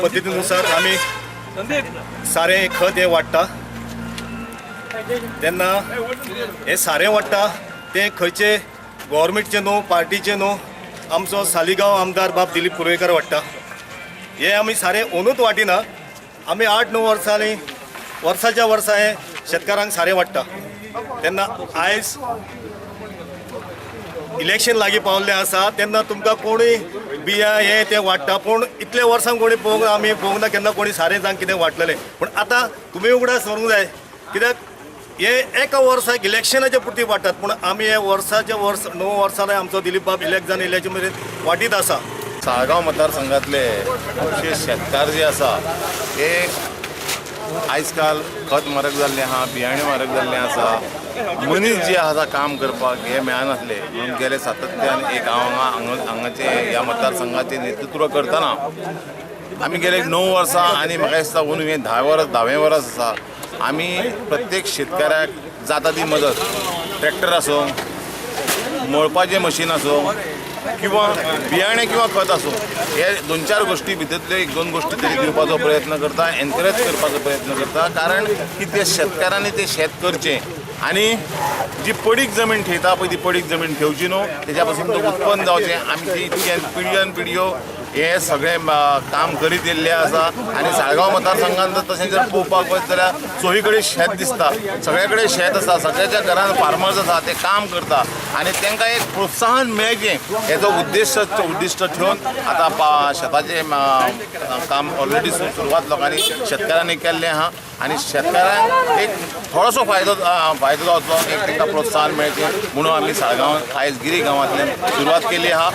पद्दतीनुसार आमी सारें खत हें वाडटा. तेन्ना हें सारें वाडटा तें खंयचे गोवोरमेंटचें न्हू, पार्टीचें न्हू, आमचो सालिगांव आमदार बाब दिलीप कुर्वेकर वाडटा. हे आमी सारें ओनूच वाटिना, आमी 8-9 वर्सांनी वर्साच्या वर्सा हें शेतकारांक सारें वाडटा. तेन्ना आयज इलेक्शन लागीं पावल्लें आसा, तेन्ना तुमकां कोणूय बिया हें तें वाडटा, पूण इतले वर्सां कोणी पळोवंक ना, आमी पळोवंक ना केन्ना कोणी सारें जावं कितें वांटलेलें. पूण आतां तुमी उगडास दवरूंक जाय, कित्याक हे एका वर्साक इलेक्शनाच्या पुरती वाडटात, पूण आमी हे वर्साच्या वर्स 9 वर्सां आमचो दिलीप बाब इलेक्ट जावन इलेक्शन मेरेन वाटीत आसा. साळगांव मतदारसंघातले खुबशे शेतकार जे आसा ते आयज काल खत म्हारग जाल्लें आहा, बियाणे म्हारग जाल्लें आसा, मनीस जे आसा काम करपाक हे मेळनासले म्हणून गेले सातत्यान एक हांव हांगा हांगाचे ह्या मतदारसंघाचें नेतृत्व करतना आमी गेले 9 वर्सां आनी म्हाका दिसता अंदू हें 10 वर्स 10वें वर्स आसा आमी प्रत्येक शेतकाऱ्याक जाता ती मदत, ट्रॅक्टर आसूं, मळपाचें मशीन आसूं किंवा बियाणे किंवा खत आसूं, हे 2-4 गोश्टी भितरल्यो 1-2 गोश्टी तरी दिवपाचो प्रयत्न करता, एनकरेज करपाचो प्रयत्न करता, कारण की ते शेतकारांनी ते शेत करचें आनी जी पडीक जमीन ठेयता पळय ती पडीक जमीन ठेवची न्हू, तेज्या पासून तो उत्पन्न जावचें. आमी ती इतक्यान पिळग्यान पिळग्यो हे सगळें काम करीत येयल्लें आसा. आनी साळगांव मतदारसंघान जर तशें जर पळोवपाक वचत जाल्यार चोंय कडेन शेत दिसता, सगळे कडेन शेत आसा, सगळ्याच्या घरान फार्मर्स आसा, ते काम करता आनी तांकां एक प्रोत्साहन मेळचें हेचो उद्दिश्ट ठेवन आतां शेताचें काम ऑलरेडी सुरवात लोकांनी शेतकारांनी केल्लें आहा आनी शेतकारांक एक थोडोसो फायदो जावचो, एक तांकां प्रोत्साहन मेळचें म्हणून आमी साळगांव आयज गिरी गांवांतल्यान सुरवात केली आहा.